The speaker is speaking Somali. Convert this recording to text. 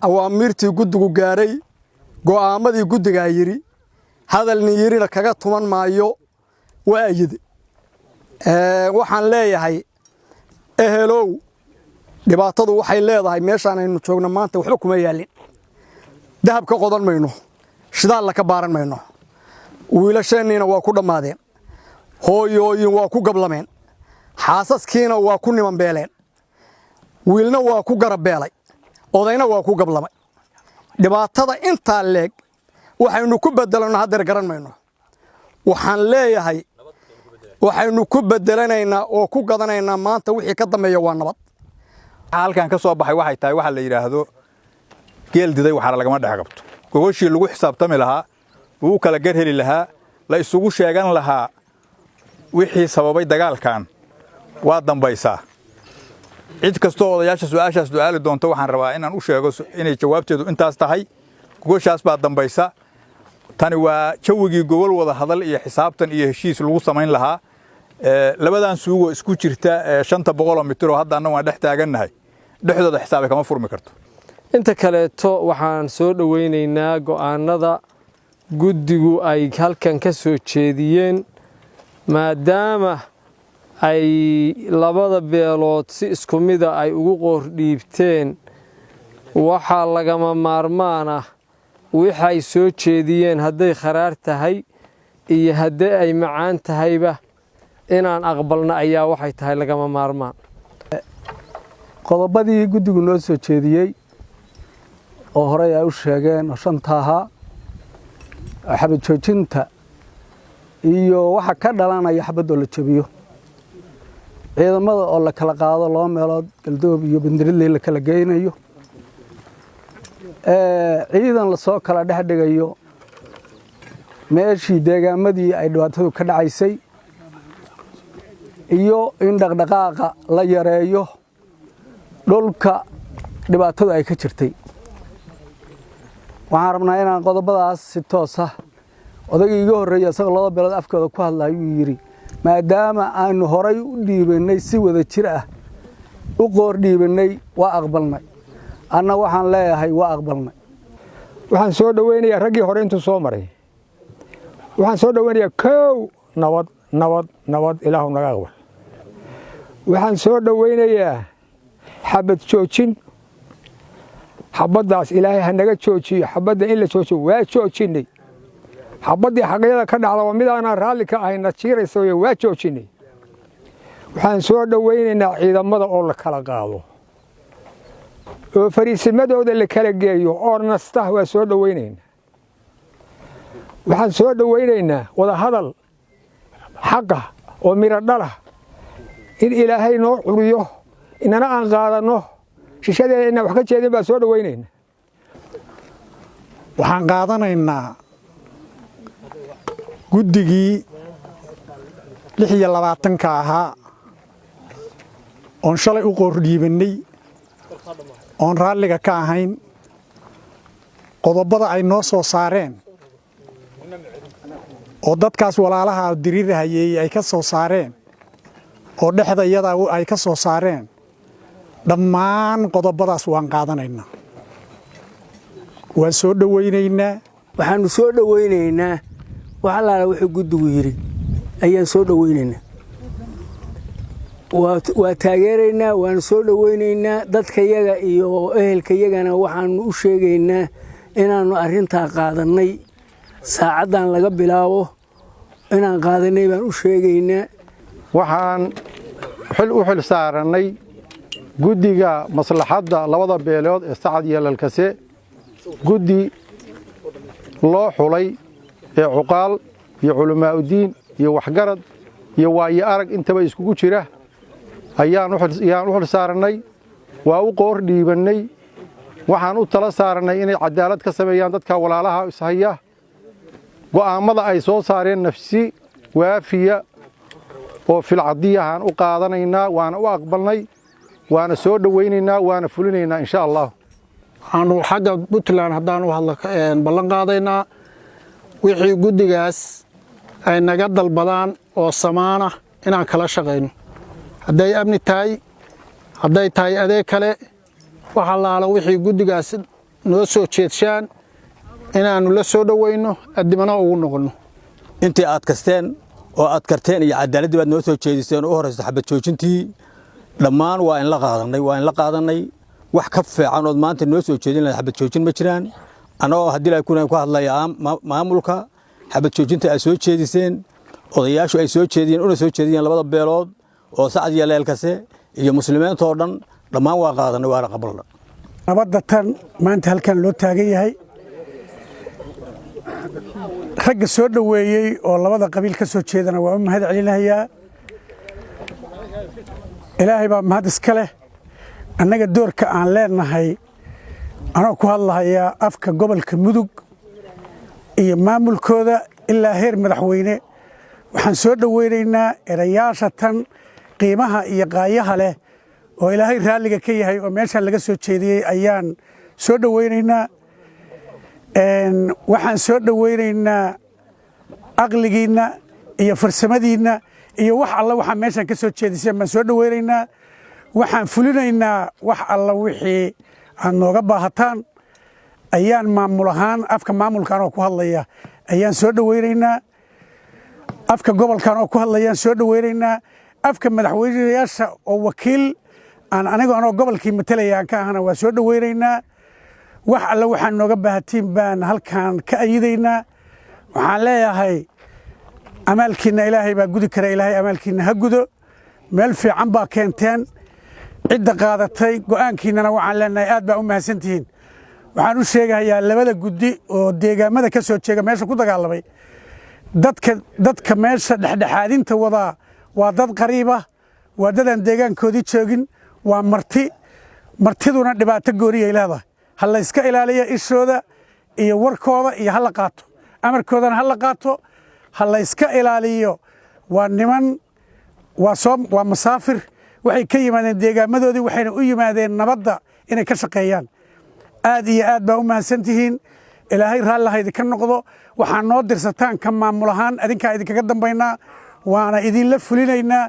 Awaamiirtii guddigu gaaray, go'aammadii guddigaa yidhi, hadalnin yidhina kaga tuman maayo, waa ayide. Waxaan leeyahay, ehelow, dhibaatadu waxay leedahay meeshaan aynu joogno maanta waxba kuma yaallin. Dahab ka qodan mayno, shidaalla ka baaran mayno. Wiilasheenniina waa ku dhammaadeen, hooyooyin waa ku gablameen, xaasaskiina waa ku nimanbeeleen, wiilna waa ku garabbeelay, odayna waa ku gablamay. Dhibaatada intaa leeg waxaynu ku beddelanno haddeer garan mayno. Waxaan leeyahay, waxaynu ku beddelanaynaa oo ku gadanaynaa maanta wixii ka dambeeya waa nabad. Halkan ka soo baxay waxay tahay waxa la yidhaahdo "Geel diday waxaana lagama dhex qabto". Gogoshii lagu xisaabtami lahaa, lagu kala gar heli lahaa, la isugu sheegan lahaa wixii sababay dagaalkan waa dambaysaa. Cid kastoo odayaasha su'aashaas du'aali doonto, waxaan rabaa inaan u sheego inay jawaabteedu intaas tahay. Gogoshaas baa dambaysa. Tani waa jawigii gogol wada hadal iyo xisaabtan iyo heshiis lagu samayn lahaa. Labadan suugoo isku jirta 500-oo mitir oo hadda annagu aan dhex taagannahay, dhexdooda xisaabay kama furmi karto. Inta kaleeto, waxaan soo dhoweynaynaa go'aanada guddigu ay halkan ka soo jeediyeen, maadaama ay labada beelood si isku mida ay ugu qoordhiibteen. Waxaa lagama maarmaan ah waxay soo jeediyeen, hadday kharaar tahay iyo haddii ay macaan tahayba, inaan aqbalno ayaa waxay tahay lagama maarmaan. Qodobadii guddigu noo soo jeediyey oo horey ay u sheegeen oo shanta ahaa, xabad joojinta iyo waxa ka dhalanaya xabaddoo la jabiyo, ciidamada oo la kala qaado laba meelood, Galdogob iyo Bandiradley la kala geynayo, ciidan lasoo kala dhex dhigayo meeshii deegaamadii ay dhibaatadu ka dhacaysay, iyo in dhaqdhaqaaqa la yareeyo dhulka dhibaatadu ay ka jirtay. Waxaan rabnaa inaan qodobadaas si toosa odaygii iga horreeyey, isagoo laba beelood afkooda ku hadla, ayuu yidhi: maadaama aanu horay u dhiibannay, si wada jir ah u qoor dhiibannay, waa aqbalnay. Anna waxaan leeyahay, waa aqbalnay. Waxaan soo dhoweynayaa raggii hore intuu soo maray. Waxaan soo dhoweynayaa, kow, nabad, nabad, nabad, Ilaahu naga aqbal. Waxaan soo dhoweynayaa xabad joojin. Xabaddaas Ilaahay ha naga joojiyo. Xabadda in la joojiyo waa joojinnay. Xabaddii xaqyada ka dhacda waa mid aanaan raalli ka ahayn, na jiiraysa wey, waa joojinnay. Waxaan soo dhoweynaynaa ciidamada oo la kala qaado oo fariisimadooda la kala geeyo oo nasta, waa soo dhoweynaynaa. Waxaan soo dhoweynaynaa wadahadal xaqa oo miro dhalah in Ilaahay noo curiyo, inana aan qaadanno, shishadeena inaan wax ka jeedin baa soo dhoweynaynaa. Waxaan qaadanaynaa guddigii 26-ka ahaa oon shalay u qoordhiibannay oon raalliga ka ahayn qodobada ay noo soo saareen oo dadkaas walaalaha diriirhayeeyey ay ka soo saareen oo dhexda iyadaa ay ka soo saareen. Dhammaan qodobadaas waan qaadanaynaa, waan soo dhowaynaynaa. Waxaannu soo dhowaynaynaa wax allaala wuxuu guddigu yidhi ayaan soo dhowaynaynaa, waa taageeraynaa, waanu soo dhowaynaynaa. Dadkayaga iyo ehelkayagana waxaannu u sheegaynaa inaannu arrintaa qaadannay. Saacaddan laga bilaabo inaan qaadannay baan u sheegaynaa. Waxaan u xil saarannay guddiga maslaxadda labada beelood ee Sacad iyo Lalkase, guddi loo xulay ee cuqaal iyo culamaa'udiin iyo waxgarad iyo waayo arag intaba iskugu jira ayaan u xil saarannay. Waa u qoor dhiibannay. Waxaan u tala saarannay inay cadaalad ka sameeyaan dadka walaalaha ishaya. Go'aammada ay soo saareen nafsi waafiya oo filcadiyahaan u qaadanaynaa, waana u aqbalnay, waana soo dhowaynaynaa, waana fulinaynaa, insha Allah. Waxaanu xagga Puntland haddaan u hadlo ballan qaadaynaa wixii guddigaas ay naga dalbadaan oo samaana inaan kala shaqayno, hadday amni tahay, hadday tahay adeeg kale, wax allaala wixii guddigaas Noo soo jeedshaan inaannu la soo dhowayno, addimana ugu noqonno. Intii aad kasteen oo aad karteen iyo cadaaladdii baad noo soo jeediseen, u horrayso xabad joojintii, dhammaan waa in la qaadanay, waa in la qaadanay. Wax ka fiican ood maanta noo soo jeedin lahayd xabad joojin ma jiraan. Annagoo haddii la kuna ku hadlaya maamulka, xabad joojinta aad soo jeediseen, odayaashu ay soo jeediyeen, una soo jeediyeen labada beelood oo Sacad iyo Leelkase iyo muslimiintoo dhan, dhammaan waa qaadanay, waana qabalna. Nabadda tan maanta halkan loo taagan yahay, ragga soo dhoweeyey oo labada qabiil ka soo jeedana waa u mahad celinayaa. Ilaahay baa mahad iska leh. Annaga doorka aan leenahay, anoo ku hadlahayaa afka gobolka Mudug iyo maamulkooda ilaa heer madaxweyne, waxaan soo dhoweynaynaa erayaasha tan qiimaha iyo qaayaha leh oo Ilaahay raalliga ka yahay oo meeshaan laga soo jeediyey ayaan soo dhoweynaynaa. Waxaan soo dhoweynaynaa aqligiinna iyo farsamadiinna iyo wax alla waxaa meeshaan ka soo jeediseen baan soo dhoweynaynaa. Waxaan fulinaynaa wax alla wixii aad nooga baahataan ayaan maamul ahaan, afka maamulka anoo ku hadlaya ayaan soo dhoweynaynaa, afka gobolkan oo ku hadlayaan soo dhoweynaynaa, afka madaxweynayaasha oo wakiil aan anigu anoo gobolkii matalaya aan ka ahana waa soo dhoweynaynaa. Wax alla waxaan nooga baahatiin baan halkan ka ayidaynaa. Waxaan leeyahay, amaalkiinna Ilaahay baa gudi kara, Ilaahay amaalkiinna ha gudo. Meel fiican baa keenteen. Cidda qaadatay go'aankiinnana waxaan leenahay aad baa u mahadsantihiin. Waxaan u sheegayaa labada guddi oo deegaamada ka soo jeega meesha ku dagaalamay, dadka meesha dhexdhexaadinta wadaa waa dad qariiba, waa dadaan deegaankoodii joogin, waa marti. Martiduna dhibaato gooniyay leedahay. Ha la yska ilaaliya ishooda iyo warkooda iyo ha la qaato amarkoodana, ha la qaato, ha la yska ilaaliyo. Waa niman waa soo waa masaafir, waxay ka yimaadeen deegaamadoodii, waxayna u yimaadeen nabadda inay ka shaqeeyaan. Aad iyo aad baa u mahadsantihiin. Ilaahay raalli ha idinka noqdo. Waxaa noo dirsataan ka maamul ahaan adinkaa idinkaga dambaynaa, waana idinla fulinaynaa.